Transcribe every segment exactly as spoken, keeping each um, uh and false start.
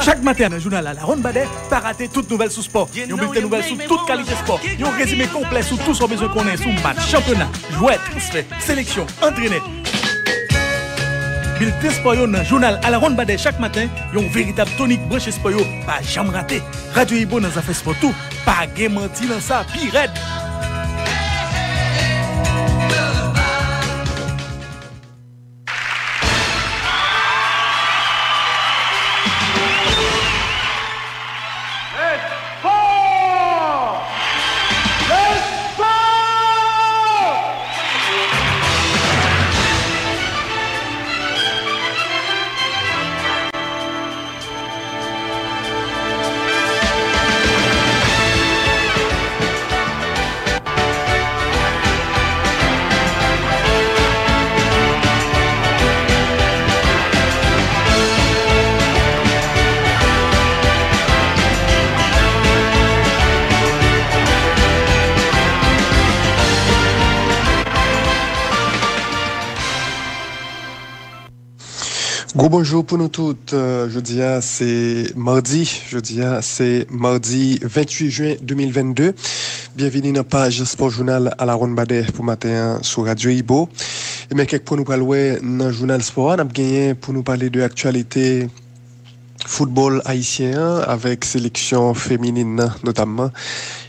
Chak maten nan jounal Alawonnbadè, pa rate tout nouvèl sou spò. Yon bilten nouvèl sou tout kalite spò. Yon rezime konplè sou tout sa w bezwen konnen sou match, chanpyona, jwè, transfè, seleksyon, antrenè. Bilten spò yo nan jounal Alawonnbadè chak maten, yon veritab tonik branche spò yo pa janm rate. Radyo Ibo nan zafè spò tou, pa gen manti nan sa, pi rèd. Gwo bonjou pou nou tout. Euh, jodi a se madi. Jodi a se madi venntuit jen de mil vennde. Byenvini nan paj spò jounal Alawonnbadè pou maten an sou Radyo Ibo. E men kèk pwen nou pral wè nan jounal spò a. N ap genyen pou nou pale de aktyalite foutbòl ayisyen an avèk seleksyon feminin nan notamman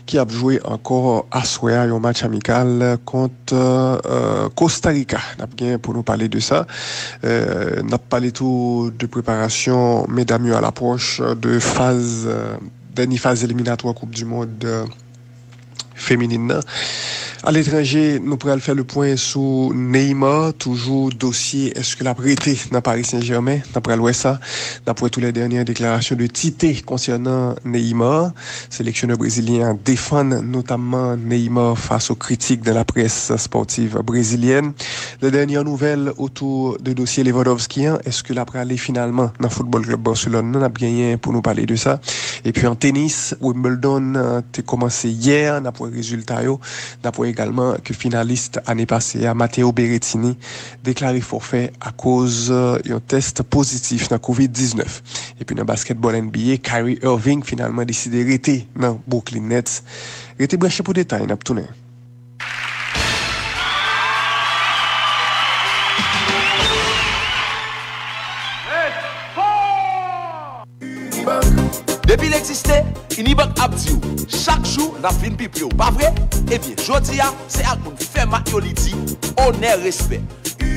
ki ap jwe ankò aswè a yon match amikal kont, euh, Costa Rica. N ap gen pou nou pale de sa. Euh, n ap pale tou de preparasyon medam yo alapwòch de faz, euh, dènye faz eliminatwa Koup di Mond, euh, feminin nan. Aletranje, nou pral fè le pwen sou Neymar, toujou dosye èske l ap rete nan Paris Saint-Germain. N ap pral wè sa. N ap wè tou lè dènye deklarasyon de Tite konsènan Neymar. Seleksyonè brezilyen an defann notamman Neymar fas o kritik de la près spòtiv brezilyèn. Lè dènye nouvèl otou de dosye Lewandowski an, èske l ap prale finalman nan Foutbòl Klèb Barcelone nan? N ap genyen pou nou pale de sa. Epi an tenis, Wimbledon, euh, te kòmanse yè, n ap wè rezilta yo. N ap wè egalman ke finalis ane pase a, Matteo Berrettini, deklare fòfè akoz, euh, yon tès pozitif nan kovid diznèf. Epi nan basketball N B A, Kyrie Irving finalman deside rete nan Brooklyn Nets. Rete branche pou detay, n ap tounen. Depi l egziste, Unibank ap di w, chak jou n ap vin pi pre w, pa vre? Ebyen, jodi a, se ak moun fè mak yo li di, onè, respè.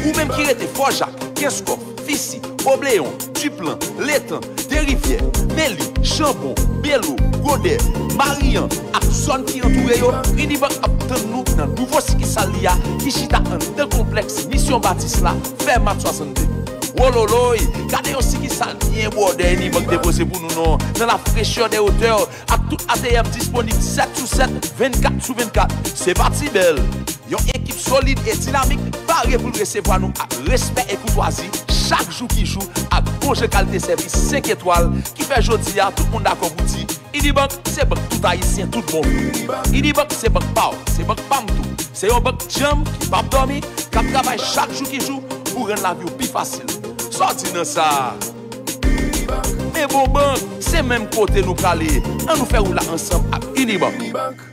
Ou menm ki rete Fò Jak, Kenskòf, Fisi, Obleyon, Diplan, Letan, Derivyè, Meli, Chanbon, Belo, Gode, Mariyan ak zòn ki antoure yo, Unibank ap tann nou nan nouvo sikisal li a ki chita anndan konplèks Misyon Batis la, Fèmat swasanndde. Wololoy, gade yon sikisal byen bwòdè Unibank depoze pou nou non, dans la fraîcheur des hauteurs, ak tout A T M disponib sèt sou sèt, vennkat sou vennkat. Se pa ti bèl. Yon ekip solid e dinamik pare pou l resevwa nou ak respè e koutwazi chak jou ki jou ak bon jan kalite sèvis senk etwal ki fè jodi a tout moun dakò pou di Unibank se bank tout Ayisyen tout bon vre. Unibank se bank pa w, se bank pa m tou. Se yon bank djanm ki p ap dòmi, k ap travay chak jou ki jou pou rann lavi w pi fasil. Sa w di nan sa a? Men bon bank, se menm kote nou prale. Ann nou fè wout la ansanm ak Unibank.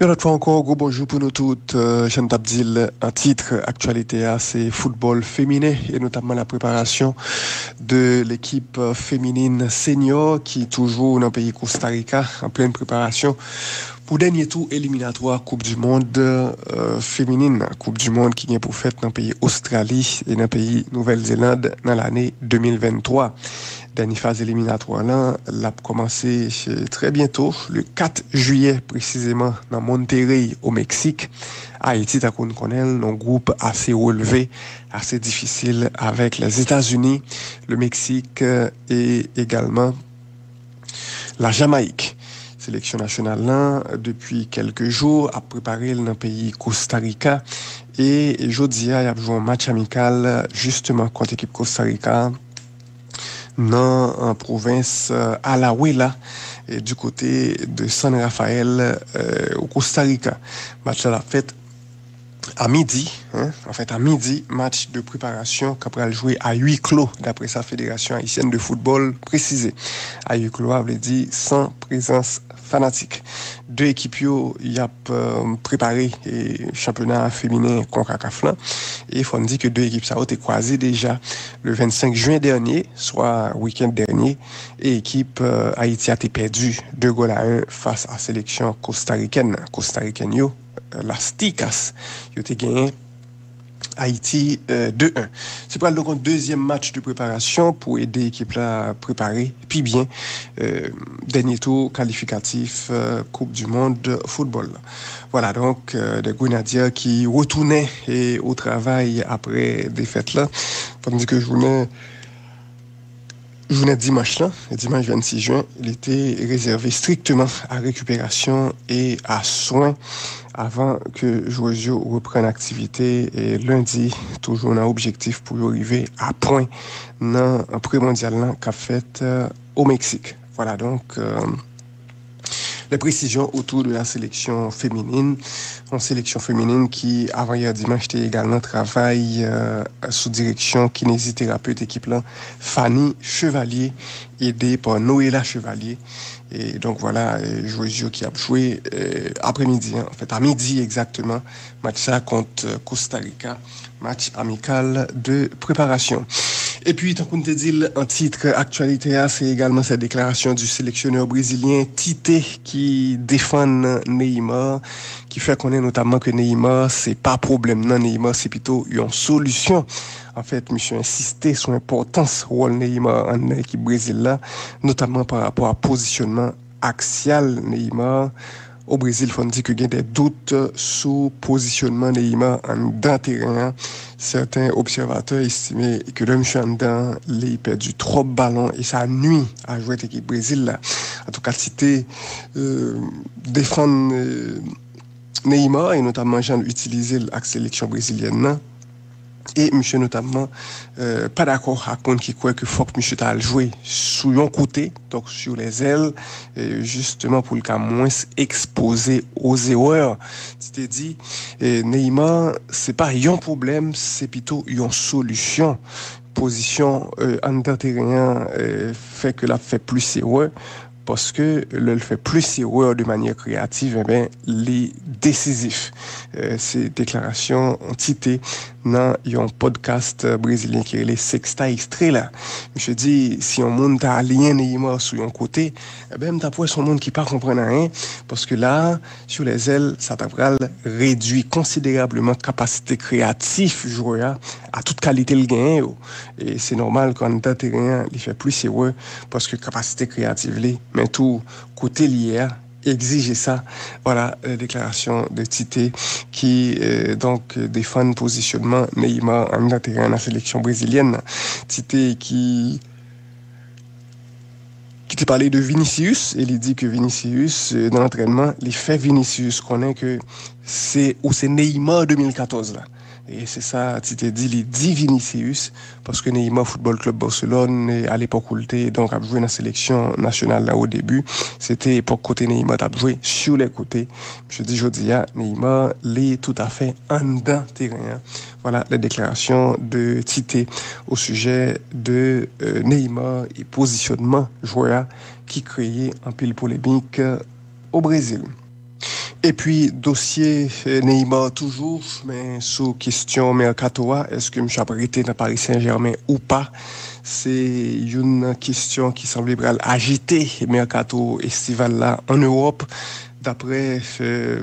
Yon lòt fwa ankò, gwo bonjou pou nou tout. Euh, jan n t ap di l an tit, aktyalite a se foutbòl feminen e notamman la preparasyon de lekip feminin senyò ki toujou nan peyi Kosta Rika an plen preparasyon pou dènye tou eliminatwa Koup di Mond, euh, feminin, Koup di Mond ki gen pou fèt nan peyi Ostrali e nan peyi Nouvèl Zeland nan lane de mil venntwa. Dènye faz eliminatwa lan, l ap kòmanse trè byento, le kat jiyè presizeman, nan Monterrey, o Meksik. Ayiti, tankou n konnen l, nan gwoup ase relve, ase difisil avèk Lèzetazini, le Meksik, e egalman la Jamayik. Seleksyon nasyonal lan, depi kèlke jou, ap prepare l nan peyi Kostarika. E jodi a, y ap jwe yon match amikal, jisteman, kont ekip Kostarika nan, an pwovens, eh, Alajuela, eh, du kote de San Rafael, eh, o Kostarika. Match la ap fèt a midi, hein, an fèt, a midi, match de préparation k ap pral jwe a huis clos, daprè sa Fédération Haïtienne de Football presize. A huis clos a vle di san prezans fanatik. De ekip yo, y ap, eh, prepare, eh, chanpyona feminen konkakaf lan. E fò n di ke de ekip sa yo te kwaze deja le vennsenk jen dènye, swa wikenn dènye, e ekip, eh, Ayiti a te pèdi de gòl a en fas a seleksyon kostarikèn nan. Kostarikèn yo, eh, Las Ticas, yo te genyen Ayiti, eh, de en. Se pral donk yon dezyèm match de préparation pou ede ekip la prepare pi byen, eh, dènye tou kalifikatif, eh, Coupe du Monde football la. Vwala, donk, eh, des Grenadiers ki retounen, eh, o travay apre defèt la. Fò n di ke jounen Jounen dimanch lan, dimanch vennsis jen, li te rezève strikteman a rekiperasyon e a swen avan ke jwèz yo reprann aktivite, e lendi, toujou nan objektif pou yo rive a pwen nan premondyal lan k ap fèt, eh, o Meksik. Vwala donk, eh, les précisions autour de la sélection féminine. Yon seleksyon feminin ki, avan yè dimanch, te egalman travay, eh, sou direksyon kineziterapeut ekip lan, Fanny Chevalier, ede pa Noëlla Chevalier. E donk, vwala, eh, jwèz yo ki ap jwe, eh, aprèmidi, an fèt, a midi egzakteman, match sa kont, eh, Costa Rica. Match amikal de préparation. Epi, tankou n te di l an tit aktyalite a, se egalman sèt deklarasyon di seleksyonè brezilyen Tite ki defann Neymar, ki fè konnen notamman ke Neymar se pa pwoblèm nan, Neymar se pito yon solisyon. Anfèt, misye ensiste sou enpòtans wòl Neymar anndan ekip Brezil la, notamman pa rapò a pozisyonman aksyal Neymar. O Brezil, fò n di ke gen de dout sou pozisyonman Neymar anndan teren an. Sèten obsèvatè estime ke lè misye anndan, li pèdi twòp balon e sa nwi a jwèt ekip Brezil la. Antouka, Tite, eh, defann, eh, Neymar e notamman jan l itilize l ak seleksyon brezilyèn nan. E misye notamman, eh, pa dakò ak moun ki kwè ke fòk misye ta al jwe sou yon kote, donk sur les ailes, eh, jisteman pou l ka mwens ekspoze aux erreurs. Tite di, eh, Neymar, se pa yon pwoblèm, se pito yon solisyon. Pozisyon, eh, anndan teren an, eh, fè ke l ap fè plis erè. Paske lè l fè plis erè de manyè kreyativ, enben, li desizif. Eh, se deklarasyon Tite nan yon podcast brezilyen ki rele Sexta Estrela. Misye di, si yon moun ta aliyen Neymar sou yon kote, enben, m t ap wè se yon moun ki pa konprann anyen, paske la, sur les ailes, sa ta pral redwi konsiderableman kapasite kreyatif jwè a, a tout kalite l genyen yo. E se nòmal ke anndan teren an, li fè plis erè, paske kapasite kreyatif li, men tou kote l ye a, egzije sa. Vwala, eh, deklarasyon de Tite ki, eh, donk, defann pozisyonman Neymar anndan teren an nan seleksyon brezilyèn nan. Tite ki ki te pale de Vinicius, e li di ke Vinicius, eh, nan antrènman, li fè Vinicius konnen ke se, ou se Neymar de mil katòz la. E se sa Tite di, li di Vinicius, paske Neymar Football Club Barcelone, eh, a lepòk ou l te, donk, ap jwe nan seleksyon nasyonal la o debi, se te epòk kote Neymar t ap jwe sur les côtés. Misye di jodi a, Neymar, li toutafè anndan teren an. Voilà les déclarations de Tite au sujet de, euh, Neymar e pozisyonman jwè a ki kreye anpil polemik, euh, o Brezil. Epi dosye, euh, Neymar toujou, men sou kesyon mèkato a, èske misye ap rete nan Paris Saint-Germain ou pa? Se youn nan kesyon ki sanble pral ajite mèkato estival la an Ewòp. Daprè, euh,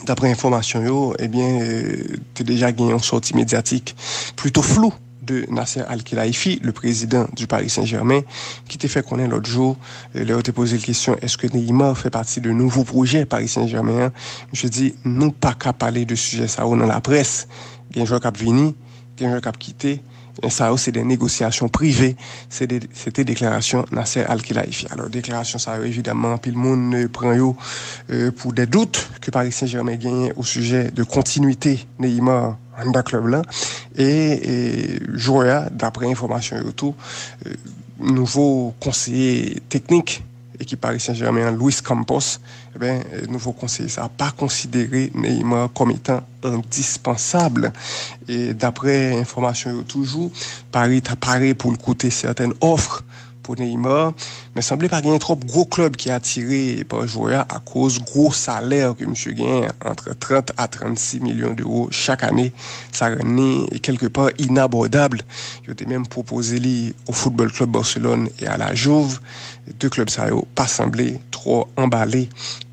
Daprè enfòmasyon yo, ebyen, euh, te deja gen yon sòti medyatik plito flou de Nasser Al-Khelaifi, le président du Paris Saint-Germain, ki te fè konnen lòt jou, eh, lè yo te poze l kesyon, èske Neymar fè pati de nouvo pwojè Paris Saint-Germain an, misye di, nou pa ka pale de sijè sa yo nan laprès. Gen jwè k ap vini, gen jwè k ap kite, e sa yo se de negosyasyon prive, se de, se te deklarasyon Nasser Al-Khelaifi. Alò, deklarasyon sa yo, evidaman, anpil moun eh, pran yo eh, pou de dout ke Paris Saint-Germain genyen o sijè de kontinwite Neymar anndan klèb la. E, e jwè a, daprè enfòmasyon yo tou, eh, nouvo konseye teknik ekip Paris Saint-Germain an, Luis Campos, eben, eh, nouvo konseye sa a pa konsidere Neymar kòm etan endispansab. E daprè enfòmasyon yo toujou, Paris ta pare pou l koute sètèn òf pou Neymar, men sanble pa genyen twòp gwo klèb ki atire pa jwè a akoz gwo salè ke misye genyen, ant trant a trannsis milyon dewo chak ane. Sa rann li kèlkepa inabòdab. Yo te menm pwopoze li o Football Club Barcelone e a la Juve. De klèb sa yo pa sanble twò anbale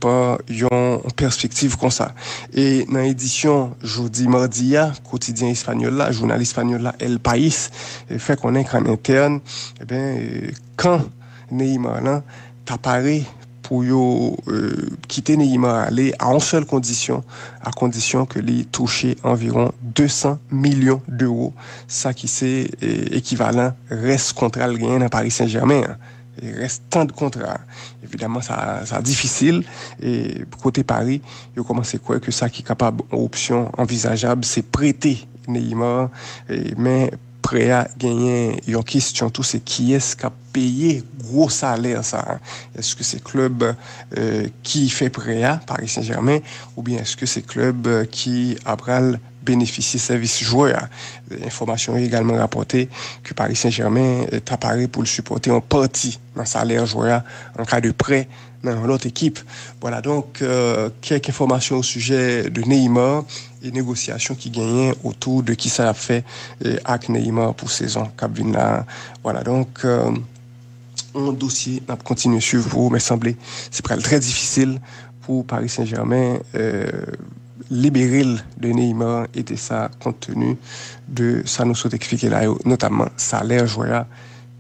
pa yon pèspektiv konsa. E nan edisyon jodi madi a, kotidyen espanyòl la, jounal espanyòl la, El País, eh, fè konnen ke an entèn, eben, eh, kan Neymar lan ta pare pou yo eh, kite Neymar ale a yon sèl kondisyon, a kondisyon ke li touche anviwon de san milyon dewo, sa ki se eh, ekivalan rès kontra l genyen nan Paris Saint-Germain an. E rès tan de kontra. Evidaman, sa, sa difisil. E kote Paris, yo kòmanse kwè ke sa ki kapab yon opsyon anvizajab, se prete Neymar. E, men prè a genyen yon kesyon tou, se kiyès k ap peye gwo salè sa a? Èske se klèb eh, ki fè prè a, Paris Saint-Germain, oubyen èske se klèb eh, ki apral benefisye sèvis jwè a? Enfòmasyon yo egalman rapòte ke Paris Saint-Germain eh, ta pare pou l sipòte yon pati nan salè jwè a an ka de prè nan yon lòt ekip. Vwala, donk, eh, kèk enfòmasyon o sijè de Neymar e negosyasyon ki genyen otou de kisa y ap fè eh, ak Neymar pou sezon k ap vin la. Vwala, donk, eh, yon dosye n ap kontinye swiv pou ou, men sanble se pral trè difisil pou Paris Saint-Germain eh, libere l de Neymar, e de sa, kont tenu de sa nou sot eksplike la yo, notamman salè jwè a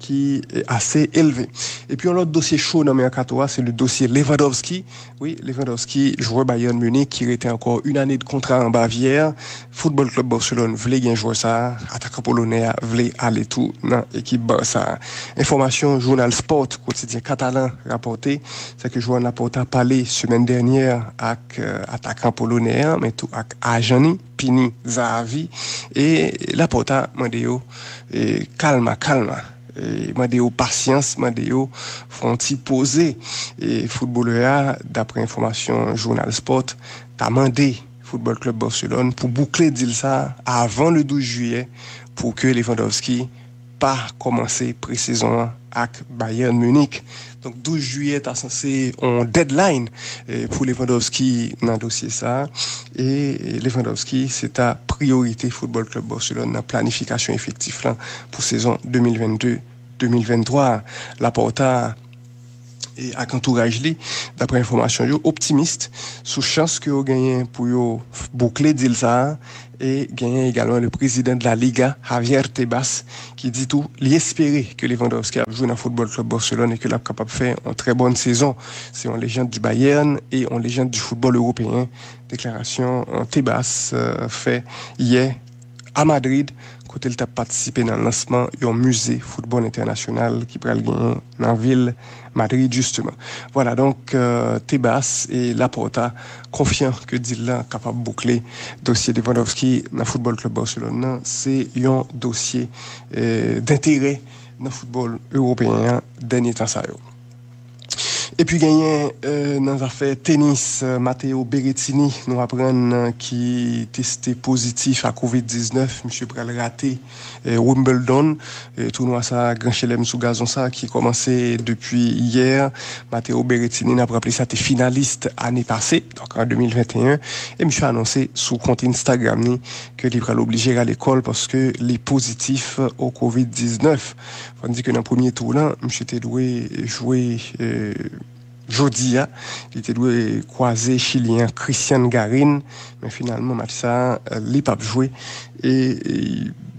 ki eh, ase elve. Epi yon lòt dosye cho nan mèkato a, se le dosye Lewandowski. Wi, Lewandowski, jwè Bayern Munich ki rete ankò yon ane de kontra an Bavyè. Football Club Barcelone vle gen jwè sa a, atakan polonè a vle ale tou nan ekip Barça a. Enfòmasyon jounal Sport, kotidyen katalan, rapòte, se ke Joan Laporta pale semèn dènyè ak eh, atakan polonè a, men tou ak ajan li, Pini Zahavi, e Laporta mande yo eh, kalma, kalma. Eh, mande yo pasyans, mande yo fè yon ti poze. E foutbolè a, daprè enfòmasyon jounal Sport, ta mande Football Club Barcelone pou boukle dil sa a avan le douz jiyè pou ke Lewandowski pa kòmanse presezon an ak Bayern Munich. Donk, douz jiyè ta sanse yon deadline eh, pou Lewandowski nan dosye sa a. E Lewandowski, se ta priyorite Football Club Barcelone nan planifikasyon efektif lan pou sezon de mil vennde de mil venntwa a. Laporta e ak antouraj li, daprè enfòmasyon yo, optimis sou chans ke yo genyen pou yo boukle dil sa a. E genyen egalman le prezidan de la Liga, Javier Tebas, ki di tou li espere ke Lewandowski ap jwe nan Football Club Barcelone e ke l ap kapab fè yon trè bòn sezon. Se yon lejand du Bayern e yon lejand du football européen. Deklarasyon eh, Tebas eh, fè yè a Madrid, kote l t ap patisipe nan lansman yon mize foutbòl entènasyonal ki pral genyen nan vil Madrid, jisteman. Vwala, donk, eh, Tebas e Laporta konfyan ke dil lan kapab boukle dosye Lewandowski nan Football Club Barcelone nan. Se yon dosye eh, denterè nan foutbòl ewopeyen an dènye tan sa yo. Epi genyen eh, nan zafè tenis, eh, Matteo Berrettini, nou aprann eh, ki teste pozitif a kovid diznèf, misye pral rate eh, Wimbledon, eh, tounwa sa gran chelèm sou gazon sa ki kòmanse depi yè. Matteo Berrettini, n ap raple sa, te finalis ane pase, donk an de mil venteyen, e misye anonse sou kont Instagram ni ke li pral oblije rale kò l paske li pozitif o kovid diznèf. Fò n di ke nan premye tou lan, misye te dwe jwe eh, jodi a. Li te dwe kwaze Chilyen an Cristian Garin, men finalman match sa a, eh, li p ap jwe. E, e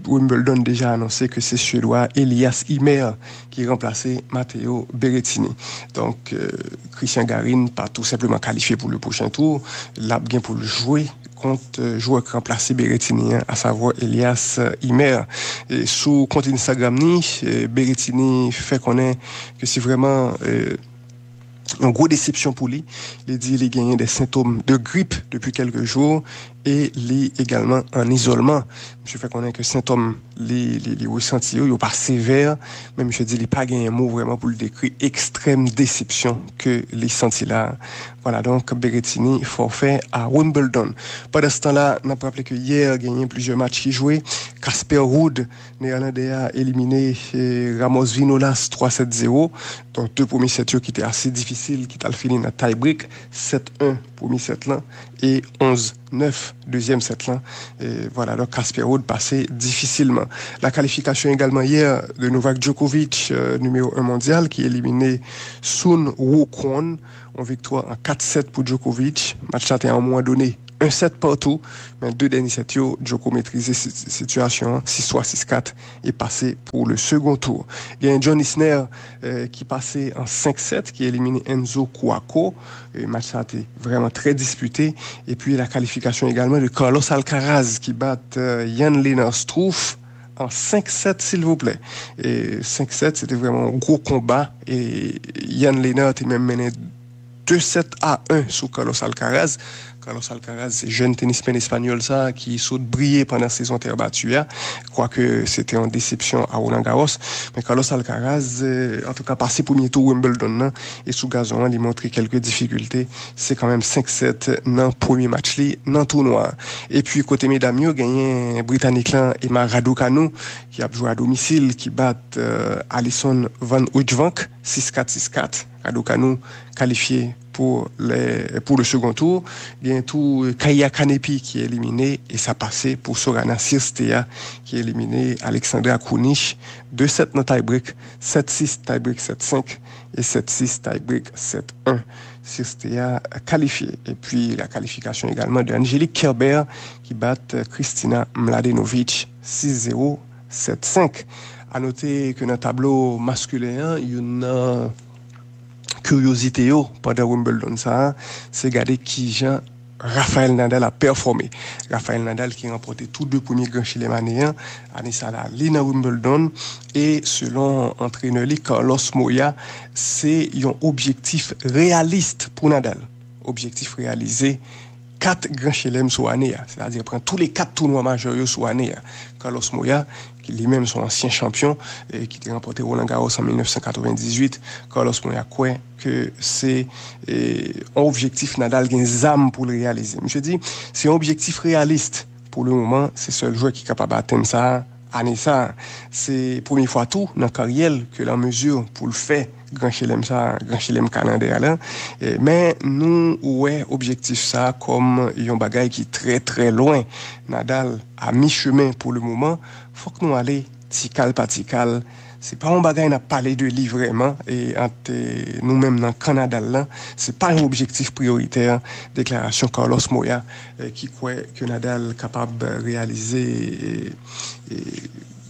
Wimbledon deja anonse ke se Syedwa Elias Ymer ki ranplase Matteo Berrettini. Donk, euh, Cristian Garin pa tou senpleman kalifye pou le pwochen tou, l ap gen pou l jwe kont, euh, jwè k ranplase Berrettini an, asavwa Elias, euh, Ymer. E sou kont Instagram ni, euh, Berrettini fè konnen ke se vrèman, euh, yon gwo desepsyon pou li. Li di li genyen de sentòm de grip depi kèlke jou e li egalman an izolman. Misye fè konnen ke sentòm li, li, li resanti yo, yo pa sevè, men misye di li pa genyen mo vrèman pou l dekri ekstrèm desepsyon ke li santi la. Vwala, donk, Berrettini fòfè a Wimbledon. Pandan se tan la, n ap raple ke yè genyen plizyè match ki jwe. Casper Ruud, Neyèlandè a, elimine, eh, Ramos Vinolas twa sèt zewo. Donk, de premye sèt yo ki te ase difisil, ki t al fini nan tie break, sèt en premye sèt lan e onz nèf dezyèm sèt lan. E vwala, donk, Casper Ruud pase difisilman. La kalifikasyon egalman yè de Novak Djokovic, euh, nimewo en mondyal, ki elimine Sun Woo Kwon, yon viktwa an kat sèt pou Djokovic. Match la te a yon moman done en sèt patou, men de dènye sèt yo, Djoko metrize si-, sitiyasyon an, sis twa, sis kat, e pase pou le second tour. Gen John Isner, euh, ki pase an senk sèt, ki elimine Enzo Kouako. E match sa te vrèman trè dispite. Epi la kalifikasyon egalman de Carlos Alcaraz ki bat, euh, Jan-Lennard Struff an senk sèt, silvouplè. E senk sèt, se te vrèman yon gwo konba. E Jan-Lennard te menm mennen de sèt a en sou Carlos Alcaraz. Carlos Alcaraz, se jèn tenismen espanyòl sa ki sot briye pandan sezon tè bati a, kwake se te yon desepsyon a Roland Garros. Men Carlos Alcaraz, euh, antouka, pase premye tou Wimbledon nan, e sou gazon an, li montre kèlke difikilte. Se kanmenm senk sèt nan premye match li nan tounwa a. Epi kote medam yo, genyen Britanik lan Emma Raducanu, ki ap jwe a domisil, ki bat, euh, Alison Van Uytvanck, sis kat, sis kat. Raducanu kalifye pou le, pou le second tour. Gen tou Kaia Kanepi ki elimine, e sa pase pou Sorana Cirstea ki elimine Alexandra Krunic de sèt nan tie break, sèt sis tie break, sèt senk e sèt sis tie break, sèt en. Cirstea kalifye. Epi la kalifikasyon egalman de Angelique Kerber ki bat Kristina Mladenovic sis zewo, sèt senk. A note ke nan tablo maskilen an, youn nan kiryozite yo pandan Wimbledon sa a, se gade kijan Rafael Nadal ap pèfòme. Rafael Nadal ki ranpòte tou de premye Gran Chelèm ane an, ane sa la, li nan Wimbledon, e selon antrenè li, Carlos Moya, se yon objektif reyalis pou Nadal. Objektif reyalize kat Gran Chelèm sou ane a, sètadi pran tou le kat tounwa majè yo sou ane a. Carlos Moya, ki li menm se yon ansyen chanpyon, e ki te ranpòte Roland Garros an mil nèf san katrevendizuit, Carlos Moya kwè ke se, e, yon objektif Nadal gen zam pou l reyalize. Misye di, se yon objektif reyalis. Pou le moman, se sèl jwè ki kapab atenn sa ane sa a. Se premye fwa tou nan karyè l ke l an mezi pou l fè Gran Chelèm sa, Gran Chelèm Kanadè a la. E, men nou wè objektif sa kòm yon bagay ki trè, trè lwen. Nadal a mi chemen pou le moman. Fòk nou ale ti kal pa ti kal. Se pa yon bagay n ap pale de li vrèman, e ant, e, nou menm nan kan Nadal lan, se pa yon objektif priyoritè, deklarasyon Carlos Moya, e, ki kwè ke Nadal kapab reyalize, e, e,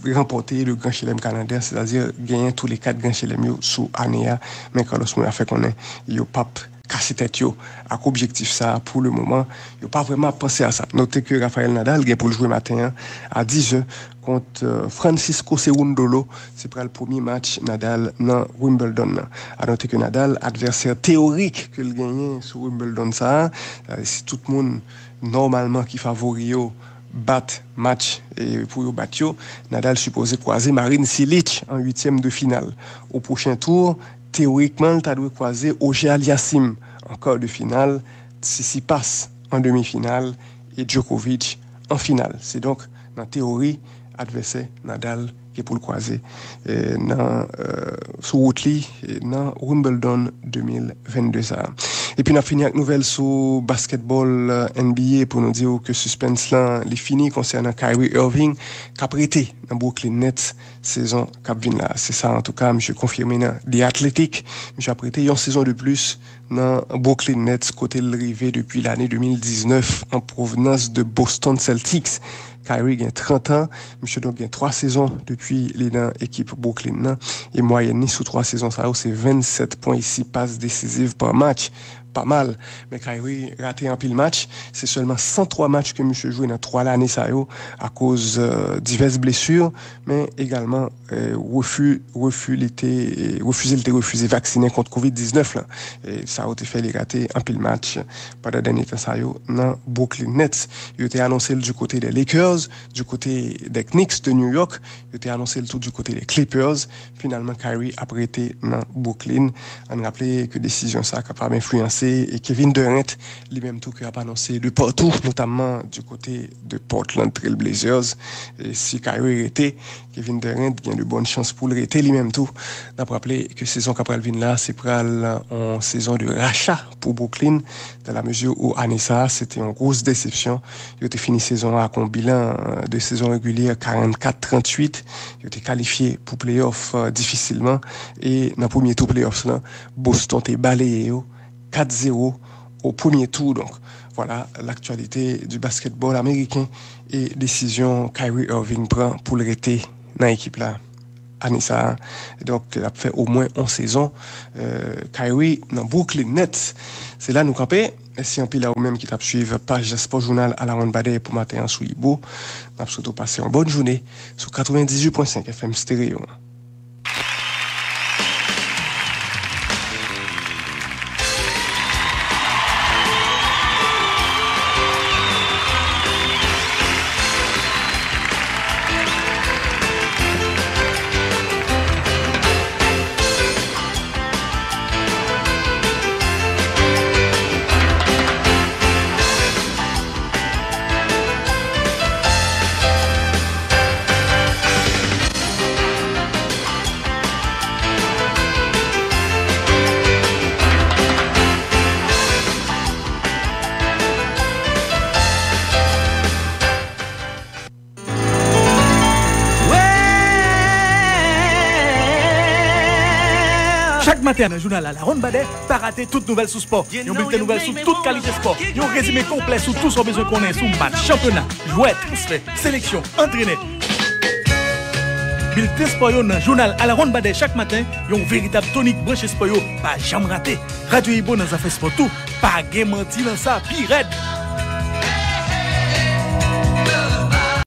ranpòte le Gran Chelèm Kanadè, sètadi genyen tou le kat Gran Chelèm yo sou ane a, men Carlos Moya fè konnen yo p ap kase tèt yo ak objektif sa a pou le moman. Yo pa vrèman ap panse a sa. Note ke Rafael Nadal gen pou l jwe maten an a diz è kont, euh, Francisco Cerundolo. Se pral premye match Nadal nan Wimbledon nan. A note ke Nadal, advèsè teyorik ke l genyen sou Wimbledon sa a, euh, si tout moun nòmalman ki favori yo bat match, e, pou yo bat yo, Nadal sipoze kwaze Marin Cilic an uityèm de final. O pwochen tou, teyorikman, l ta dwe kwaze Auger-Aliassime an kar de final, Tsitsipas an demi final e Djokovic an final. Se donk, nan teyori, advèsè Nadal gen pou l kwaze, e, nan, e, sou wout li, e, nan Wimbledon de mil vennde sa a. Epi n ap fini ak nouvèl sou basketball, e, N B A pou nou di w ke sispens lan li fini konsènan Kyrie Irving k ap rete nan Brooklyn Nets sezon k ap vin la. Se sa, antouka, misye konfime nan The Athletic. Misye ap rete yon sezon de plis nan Brooklyn Nets, kote l rive depi lane de mil diznèf an pwovnans de Boston Celtics. Kyrie gen trant an, misye donk gen twa sezon depi li nan ekip Brooklyn nan, e mwayèn li sou twa sezon sa yo se vennsèt pwen e sis pas desiziv pa match. Pa mal, men Kyrie rate anpil match. Se sèlman san twa match ke misye jwe nan twa lane sa yo akoz, euh, divès blesi, men egalman, euh, refi, refi li te, refize li te refize vaksinen kont kovid diznèf la. E sa yo te fè li rate anpil match pandan dènye tan sa yo nan Brooklyn Nets. Yo te anonse l du kote de Lakers, du kote de Knicks de New York, yo te anonse l tou du kote de Clippers. Finalman, Kyrie ap rete nan Brooklyn. Ann raple ke desizyon sa kapab enfliyanse e Kevin Durant, li menm tou, ki ap anonse de patou, notamman du kote de Portland Trail Blazers. E si Kyrie rete, Kevin Durant gen de bòn chans pou l rete li menm tou. N ap raple ke sezon k ap pral vin la, se pral yon sezon de racha pou Brooklyn, dans la mesure où ane sa a, se te yon gwo desepsyon. Yo te fini sezon an ak yon bilan, euh, de sezon regilye karannkat tranntuit. Yo te kalifye pou playoff, euh, difisilman. E nan premye tou playoffs lan, Boston te baleye yo kat zewo o premye tou. Donk, vwala laktyalite di basketbòl ameriken e desizyon Kyrie Irving pran pou l rete nan ekip la ane sa a. Donk, l ap fè omwen yon sezon, euh, Kyrie nan Brooklyn Nets. Se la nou kanpe. Mèsi anpil a ou menm ki t ap swiv paj Sport Journal Alawonnbadè pou maten an sou Ibo. N ap swete w pase yon bòn jounen sou katrevendizuit pwen senk F M Stereo. Chak maten nan jounal Alawonnbadè, pa rate tout nouvèl sou spò. Yon bilten nouvèl sou tout kalite spò. Yon rezime konplè sou tout sa w bezwen konnen sou match, chanpyona, jwè, transfè, seleksyon, antrenè. Bilten spò yo nan jounal Alawonnbadè chak maten, yon veritab tonik branche spò yo pa janm rate. Radyo Ibo nan zafè spò tou, pa gen manti nan sa, pi rèd.